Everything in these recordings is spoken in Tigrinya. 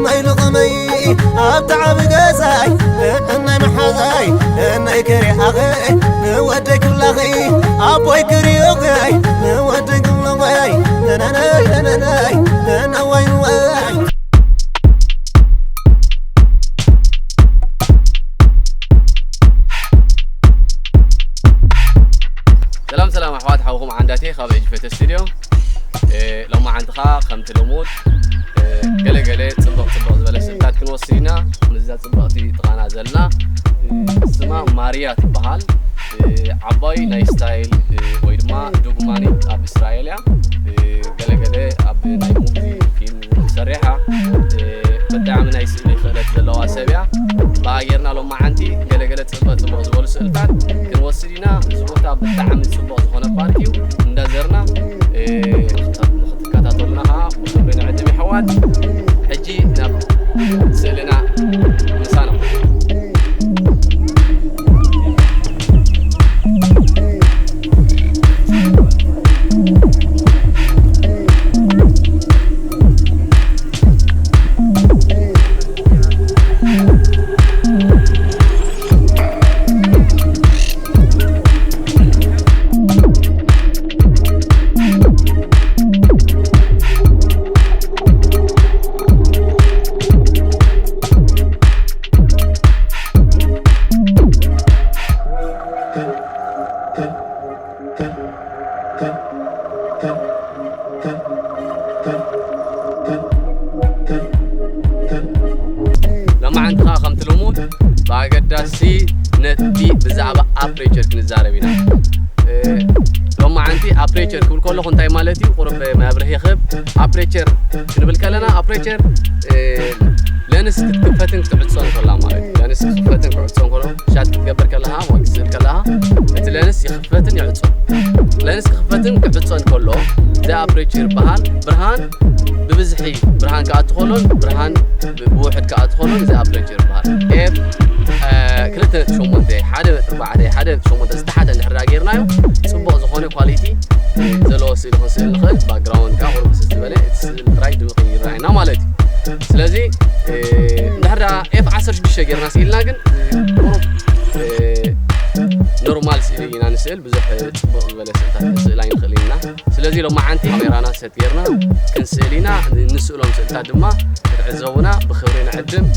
ማይ ንቕመይ ኣብታ ዓቢ ገዛይ፣ እናይ መሓዛይ፣ እናይ ከሪኣኸይ፣ ንወደይ ክላኸይ፣ ኣቦይ ክሪኦኸይ፣ ንወደይ ክብሎኸይ፣ ነነነይ፣ ነነነይ፣ ነነዋይ፣ ዋይ። ሰላም ሰላም ኣሕዋት፣ ሓውኹም ዓንዳቴ ካብ ኤጅ ፎቶ ስቱድዮ። እ፣ ሎማዓንቲ ኸኣ ከምቲ ልሙድ፣ እ፣ ገለ ገለ ጽብቕ ጽብቕ ዝበለ ስእልታት ክንወስድ ኢና። ምስዛ ጽብቕቲ ጥቓና ዘላ፣ እ፣ ስማ ማርያ ትበሃል። እ፣ ዓባይ ናይ ስታይል፣ እ፣ ወይ ድማ ዶጉማኒ ኣብ እስራኤል እያ። እ፣ ገለ ገለ ኣብ ናይ ሙቪ ፊልም እውን ትሰርሕ እያ። እ፣ ብጣዕሚ ናይ ስእሊ ክእለት ዘለዋ ሰብ እያ። ብኣ ጌርና ሎማዓንቲ ገለ ገለ ጽብቕ ጽብቕ ዝበሉ ስእልታት ክንወስድ ኢና። እዚ ቦታ ብጣዕሚ ጽቡቕ ዝኾነ ፓርክ እዩ። እንዳዘርና፣ እ፣ ንኽትከታተሉና ኸዓ ብኽብሪ ንዕድም የሕዋት። ሕጂ ናብ ስእልና ምሳና። ሎማዓንቲ ኸዓ ከምቲ ልሙድ ብኣገዳሲ ነጥቢ ብዛዕባ ኣፕሬቸር ክንዛረብ ኢና። እ፣ ሎማዓንቲ ኣፕሬቸር ክብል ከለኹ እንታይ ማለት እዩ? ቁሩብ መብርሂ ክህብ። ኣፕሬቸር ክንብል ከለና ኣፕሬቸር፣ እ፣ ለንስ ክትክፈትን ክትዕጾን ከላ ማለት እዩ። ለንስ ክትክፈትን ክትዕጾን ከሎ ሻት ክትገብር ከለኻ ወይ ክትስእል ከለኻ እቲ ለንስ ይኽፈትን ይዕጾን። ለንስ ክኽፈትን ክዕጾን ከሎ እዚ ኣፕሬቸር ይበሃል። ብርሃን ብብዝሒ ብርሃን ክኣቱ ከሎን ብርሃን ብ-፣ ብውሕድ ክኣቱ ከሎን እዚ ኣፕሬቸር ይበሃል። ኤፍ፣ እ፣ ክልተ ነጥቢ ሸሞንተ፣ ሓደ ነጥቢ ኣርባዕተ፣ ሓደ ነጥቢ ሸሞንተ ዝተሓተ እንድሕር ዳኣ ጌርናዮ ጽቡቕ ዝኾነ ኳሊቲ ዘለዎ ስእሊ ክንስእል ንኽእል። ባክግራውንድ ከዓ ቁሩብ ስስ ዝበለ እቲ ስእሊ ጥራይ ድምቕ ይረኣየና ማለት እዩ። ስለዚ፣ እ፣ እንድሕር ደኣ ኤፍ ዓሰርተ ሽዱሽተ ጌርና ስኢልና ግን፣ እ፣ ቁሩብ፣ እ፣ ኖርማል ስእሊ ኢና ንስእል። ብዙሕ፣ እ፣ ጽቡቕ ዝበለ ስእልታት ክንስእል ኣይንኽእልን ኢና። ስለዚ ሎማዓንቲ ካሜራና ሰት ጌርና ክንስእል ኢና። ንስእሎም ስእልታት ድማ ክትዕዘቡና ብኽብሪ ንዕድም።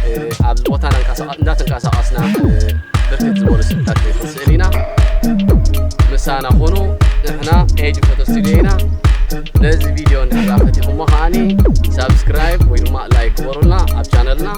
እ፣ ኣብዚ ቦታ እንዳንቀሳቐ-፣ እንዳተንቀሳቐስና፣ እ፣ ብርክት ዝበሉ ስእልታት ክንስእል ኢና። ምሳና ኩኑ። ንሕና ኤጅ ፎቶ ስቱድዮ ኢና። ነዚ ቪድዮ እንድሕር ደኣ ፈቲኹሞ ከዓኒ ሳብስክራይብ ወይ ድማ ላይክ ግበሩልና ኣብ ቻነልና።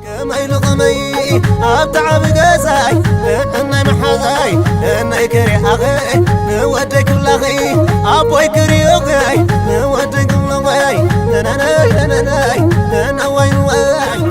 ከመይ ኢሉ ከመይ ኣብቲ ዓቢ ገዛይ፣ ንእናይ መሓዛይ፣ ንእናይ ከሪኣኸ፣ ንወደይ ክብላኸ፣ ኣቦይ ክሪ